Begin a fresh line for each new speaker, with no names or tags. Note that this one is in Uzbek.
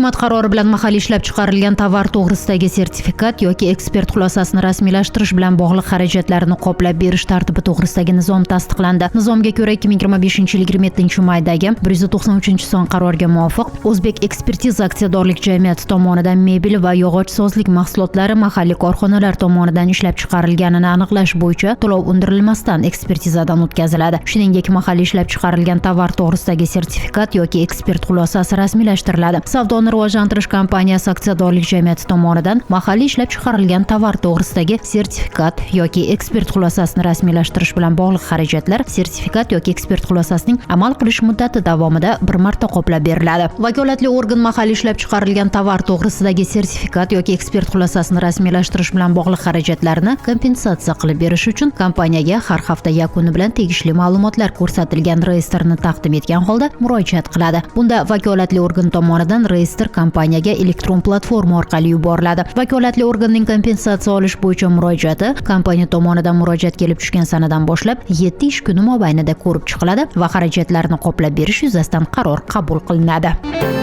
Hukumat qarori bilan mahalliy ishlab chiqarilgan tovar to'g'risidagi sertifikat yoki ekspert xulosasini rasmiylashtirish bilan bog'liq xarajatlarni qoplab berish tartibi to'g'risidagi nizom tasdiqlandi. Nizomga ko'ra, 2025-yil 27-maydagi 193-son qarorga muvofiq, O'zbek ekspertiza aksiyadorlik jamiyati tomonidan mebel va yog'ochsozlik mahsulotlari mahalliy korxonalar tomonidan ishlab chiqarilganini aniqlash bo'yicha to'lov undirilmasdan ekspertizadan o'tkaziladi. Shuningdek, mahalliy ishlab chiqarilgan tovar to'g'risidagi sertifikat yoki ekspert xulosasi rasmiylashtiriladi. Savdoni rivojlantirish kompaniyasi aksiyadorlik jamiyati tomonidan mahalliy ishlab chiqarilgan tovar to'g'risidagi sertifikat yoki ekspert xulosasini rasmiylashtirish bilan bog'liq xarajatlar sertifikat yoki ekspert xulosasining amal qilish muddati davomida bir marta qoplab beriladi. Vakolatli organ mahalliy ishlab chiqarilgan tovar to'g'risidagi sertifikat yoki ekspert xulosasini rasmiylashtirish bilan bog'liq xarajatlarni kompensatsiya qilib berish uchun kompaniyaga har hafta yakuni bilan tegishli ma'lumotlar ko'rsatilgan reyestrni taqdim etgan holda murojaat qiladi. Bunda vakolatli organ tomonidan reyestr kompaniyaga elektron platforma orqali yuboriladi. Vakolatli organning kompensatsiya olish bo'yicha murojaati kompaniya tomonidan murojaat kelib tushgan sanadan boshlab 7 ish kuni mobaynida ko'rib chiqiladi va xarajatlarni qoplab berish yuzasidan qaror qabul qilinadi.